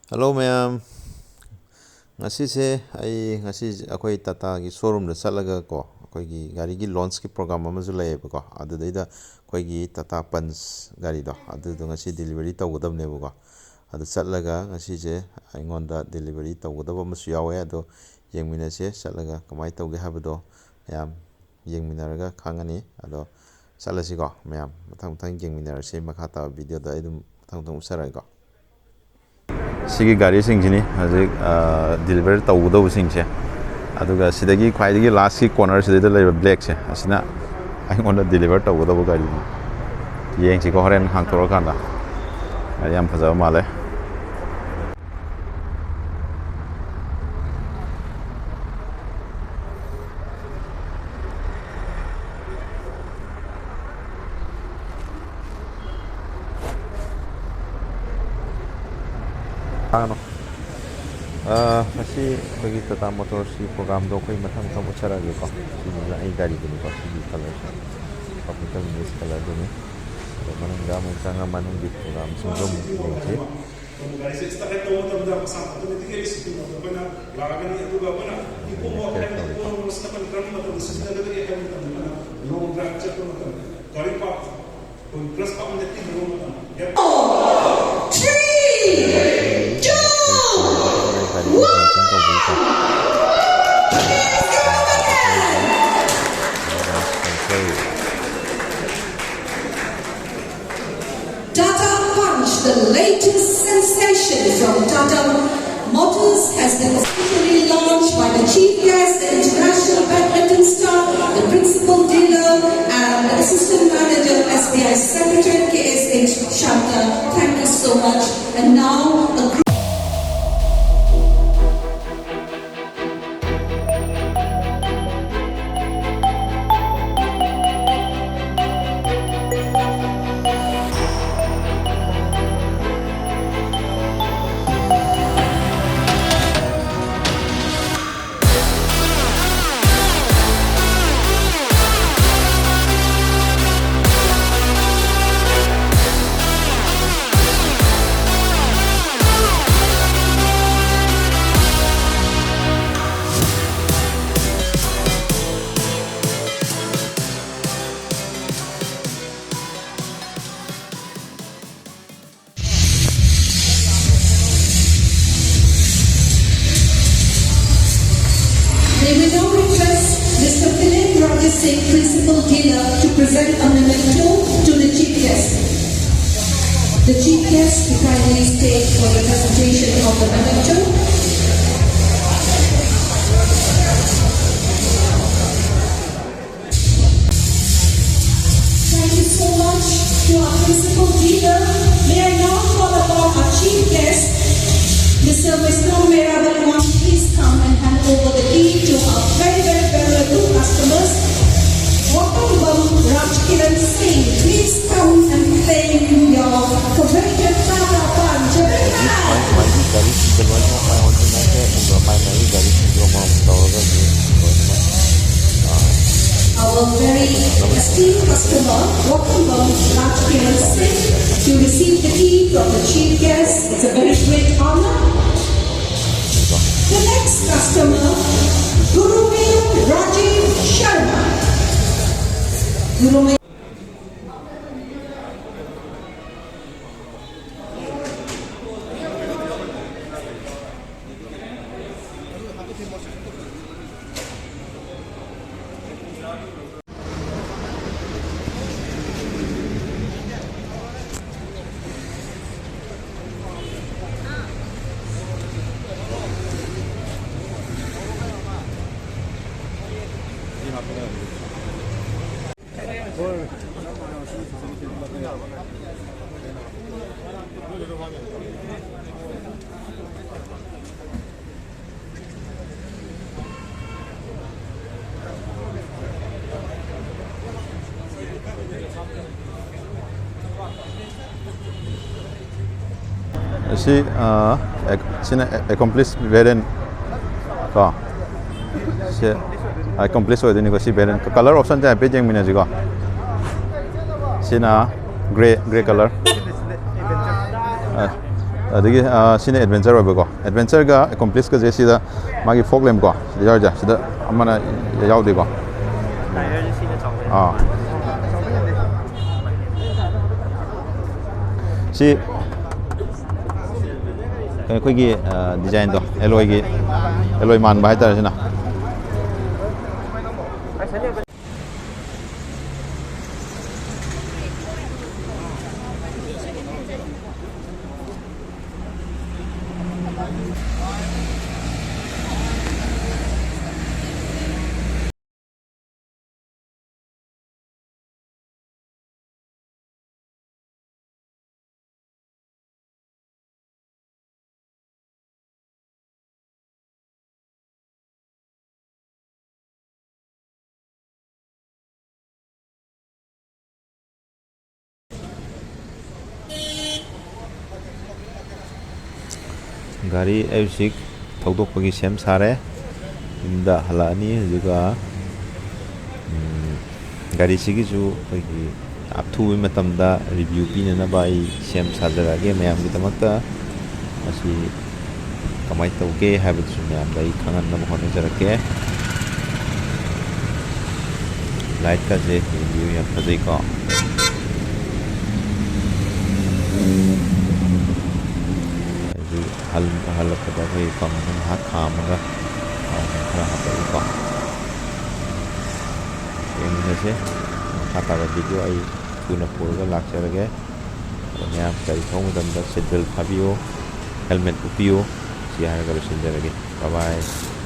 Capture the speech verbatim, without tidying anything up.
Hello ꯃꯌꯥꯝ, ꯉꯁꯤꯁꯦ ꯑꯩ ꯉꯁꯤ ꯑꯩꯈꯣꯏ ꯇꯥꯇꯥꯒꯤ ꯁꯣꯔꯨꯝꯗ ꯆꯠꯂꯒ ꯀꯣ, ꯑꯩꯈꯣꯏꯒꯤ ꯒꯥꯔꯤꯒꯤ ꯂꯣꯟꯁꯀꯤ ꯄ꯭ꯔꯣꯒ꯭ꯔꯥꯝ ꯑꯃꯁꯨ ꯂꯩꯌꯦꯕꯀꯣ, ꯑꯗꯨꯗꯩꯗ ꯑꯩꯈꯣꯏꯒꯤ ꯇꯥꯇꯥ ꯄꯟꯁ ꯒꯥꯔꯤꯗꯣ ꯑꯗꯨꯗꯣ ꯉꯁꯤ ꯗꯤꯂꯤꯚꯔꯤ ꯇꯧꯒꯗꯕꯅꯦꯕꯀꯣ꯫ ꯑꯗꯨ ꯆꯠꯂꯒ ꯉꯁꯤꯁꯦ ꯑꯩꯉꯣꯟꯗ ꯗꯤꯂꯤꯚꯔꯤ ꯇꯧꯒꯗꯕ ꯑꯃꯁꯨ ꯌꯥꯎꯋꯦ꯫ ꯑꯗꯣ ꯌꯦꯡꯃꯤꯟꯅꯁꯦ, ꯆꯠꯂꯒ ꯀꯃꯥꯏꯅ ꯇꯧꯒꯦ ꯍꯥꯏꯕꯗꯣ ꯃꯌꯥꯝ ꯌꯦꯡꯃꯤꯟꯅꯔꯒ ꯈꯪꯉꯅꯤ꯫ ꯑꯗꯣ ꯆꯠꯂꯁꯤꯀꯣ ꯃꯌꯥꯝ, ꯃꯊꯪ ꯃꯊꯪ ꯌꯦꯡꯃꯤꯟꯅꯔꯁꯤ꯫ ꯃꯈꯥ ꯇꯥꯕ ꯚꯤꯗꯤꯑꯣꯗ ꯑꯩ ꯑꯗꯨꯝ ꯃꯊꯪ ꯃꯊꯪ ꯎꯠꯆꯔꯛꯑꯒꯦꯀꯣ꯫ ꯁꯤꯒꯤ ꯒꯥꯔꯤꯁꯤꯡꯁꯤꯅꯤ ꯍꯧꯖꯤꯛ ꯗꯤꯂꯤꯚꯔ ꯇꯧꯒꯗꯧꯕꯁꯤꯡꯁꯦ꯫ ꯑꯗꯨꯒ ꯁꯤꯗꯒꯤ ꯈ꯭ꯋꯥꯏꯗꯒꯤ ꯂꯥꯁꯀꯤ ꯀꯣꯔꯅꯔ ꯁꯤꯗꯩꯗ ꯂꯩꯕ ꯕ꯭ꯂꯦꯛꯁꯦ, ꯑꯁꯤꯅ ꯑꯩꯉꯣꯟꯗ ꯗꯤꯂꯤꯚꯔ ꯇꯧꯒꯗꯧꯕ ꯒꯥꯔꯤꯅꯤ꯫ ꯌꯦꯡꯁꯤꯀꯣ ꯍꯣꯔꯦꯟ ꯍꯥꯡꯇꯣꯔꯀꯥꯟꯗ꯫ ꯒꯥꯔꯤ ꯌꯥꯝ ꯐꯖꯕ ꯃꯥꯜꯂꯦ꯫ ꯉꯁꯤ ꯑꯩꯈꯣꯏꯒꯤ ꯇꯥꯇꯥ ꯃꯣꯇꯣꯔꯁꯀꯤ ꯄ꯭ꯔꯣꯒ꯭ꯔꯥꯝꯗꯣ ꯑꯩꯈꯣꯏ ꯃꯊꯪ ꯃꯊꯪ ꯎꯠꯆꯔꯛꯑꯒꯦꯀꯣ꯫ ꯁꯤꯁꯤꯅ ꯑꯩ ꯒꯥꯔꯤꯗꯨꯅꯤꯀꯣ, ꯁꯤꯒꯤ ꯀꯂꯔꯁꯦ, ꯄꯔꯄꯜ ꯃꯤꯁ ꯀꯂꯔꯗꯨꯅꯤ꯫ ꯑꯗꯣ ꯃꯅꯨꯡꯗ ꯑꯃꯨꯛ ꯆꯪꯉ ꯃꯅꯨꯡꯒꯤ ꯄ꯭ꯔꯣꯒ꯭ꯔꯥꯝꯁꯤꯡꯗꯣ ꯑꯃꯨꯛ ꯌꯦꯡꯁꯤ꯫ ꯒꯥꯔꯤꯁꯦ ꯁ꯭ꯇꯥꯔꯠ ꯍꯦꯛ ꯇꯧꯕ ꯃꯇꯝꯗ ꯃꯁꯥ ꯃꯊꯟꯇ ꯑꯣꯇꯣꯃꯦꯇꯤꯀꯦꯂꯤ ꯁꯤꯒꯤ ꯃꯣꯗꯇ ꯑꯩꯈꯣꯏꯅ ꯂꯥꯛꯑꯒꯅꯤ꯫ ꯑꯗꯨꯒ ꯑꯩꯈꯣꯏꯅ ꯏꯀꯣꯛ ꯃꯣꯗ ꯍꯥꯏꯅ ꯏꯀꯣꯛ ꯃꯣꯗ ꯀꯔꯝꯕ ꯃꯇꯝꯗ ꯁꯤꯖꯤꯟꯅꯒꯗꯒꯦ ꯍꯥꯏꯕ ꯃꯇꯝꯗ ꯑꯩꯈꯣꯏꯅ ꯂꯣꯡ ꯗ꯭ꯔꯥꯏꯚ ꯆꯠꯄ ꯃꯇꯝꯗ ꯒꯥꯔꯤ ꯄꯥꯔꯛ ꯑꯩꯈꯣꯏ ꯀ꯭ꯂꯁ ꯄꯥꯛ ꯅꯠꯇꯦ ꯃꯔꯣꯟ ꯑꯃ꯫ Three, two, one. Tata Punch, the latest sensation from Tata Motors, has been officially launched by the Chief Guest, the international badminton star, the principal dealer, and the assistant manager, S B I secretary, K S H Shabda. Thank you so much. And now, a group Dealer to present a memento to the chief guest. The chief guest to kindly stage for the presentation of the memento. Thank you so much to our principal dealer. May I now call upon our chief guest, Mister Vishnu Meravaliwan, please come and hand over the key to our very, very valuable customers. Wakangbam Rajkiran Singh, please come and claim your coveted Tata Punch. Our very esteemed customer, Wakangbam Rajkiran Singh, to receive the key from the chief guest. It's a very great honor. The next customer, Gurumel Rajiv Sharma. Gurumel ꯑꯁꯤ, ꯑ, ꯑꯦꯛ-, ꯁꯤꯅ ꯑꯦ-, accomplice variant ꯀꯣ꯫ ꯁꯤ accomplice ꯑꯣꯏꯗꯣꯏꯅꯤꯀꯣ, ꯁꯤ variant꯫ Colour option ꯁꯦ ꯍꯥꯏꯐꯦꯠ ꯌꯦꯡꯃꯤꯟꯅꯁꯤꯀꯣ꯫ ꯁꯤꯅ grey, grey colour꯫ ꯑ, ꯑꯗꯒꯤ, ꯑ, ꯁꯤꯅ adventure ꯑꯣꯏꯕꯀꯣ꯫ Adventure ꯒ accomplice ꯀꯁꯦ ꯁꯤꯗ ꯃꯥꯒꯤ fog lamp ꯀꯣ, ꯁꯤꯗ ꯌꯥꯎꯔꯤꯁꯦ, ꯁꯤꯗ ꯑꯃꯅ ꯌꯥꯎꯗꯦꯀꯣ꯫ ꯑꯥ꯫ ꯁꯤ ꯑꯩꯈꯣꯏꯒꯤ, ꯑ, design ꯗꯣ, alloy ꯒꯤ, alloy ꯃꯥꯟꯕ ꯍꯥꯏꯇꯥꯔꯦ ꯁꯤꯅ꯫ ꯒꯥꯔꯤ ꯑꯩ ꯍꯧꯖꯤꯛ ꯊꯧꯗꯣꯛꯄꯒꯤ ꯁꯦꯝ ꯁꯥꯔꯦ꯫ ꯌꯨꯝꯗ ꯍꯜꯂꯛꯑꯅꯤ꯫ ꯑꯗꯨꯒ, ꯎꯝ, ꯒꯥꯔꯤꯁꯤꯒꯤꯁꯨ ꯑꯩꯈꯣꯏꯒꯤ ꯑꯊꯨꯕ ꯃꯇꯝꯗ ꯔꯤꯚ꯭ꯌꯨ ꯄꯤꯅꯅꯕ ꯑꯩ ꯁꯦꯝ ꯁꯥꯖꯔꯛꯑꯒꯦ ꯃꯌꯥꯝꯒꯤꯗꯃꯛꯇ꯫ ꯃꯁꯤ ꯀꯃꯥꯏꯅ ꯇꯧꯒꯦ ꯍꯥꯏꯕꯗꯨꯁꯨ ꯃꯌꯥꯝꯗ ꯑꯩ ꯈꯪꯍꯟꯅꯕ ꯍꯣꯠꯅꯖꯔꯛꯀꯦ꯫ ꯂꯥꯏꯠꯀꯁꯦ ꯌꯦꯡꯕꯤꯌꯨ, ꯌꯥꯝ ꯐꯖꯩꯀꯣ꯫ ꯑꯩꯁꯨ ꯍꯜ-, ꯍꯜꯂꯛꯄꯗ ꯑꯩꯈꯣꯏ ꯄꯝꯗ ꯉꯥꯏꯍꯥꯛ ꯈꯥꯝꯃꯒ ꯊꯥꯎ ꯈꯔ ꯍꯥꯞꯄꯛꯏꯀꯣ꯫ ꯌꯦꯡꯃꯤꯟꯅꯁꯦ꯫ ꯃꯈꯥ ꯇꯥꯕ ꯚꯤꯗꯤꯑꯣ ꯑꯩ ꯊꯨꯅ ꯄꯨꯔꯒ ꯂꯥꯛꯆꯔꯒꯦ꯫ ꯑꯗꯣ ꯃꯌꯥꯝ ꯒꯥꯔꯤ ꯊꯧꯕ ꯃꯇꯝꯗ seat belt ꯐꯥꯕꯤꯌꯨ, helmet ꯎꯞꯄꯤꯌꯨ꯫ ꯁꯤ ꯍꯥꯏꯔꯒ ꯂꯣꯏꯁꯤꯟꯖꯔꯒꯦ꯫ Bye bye꯫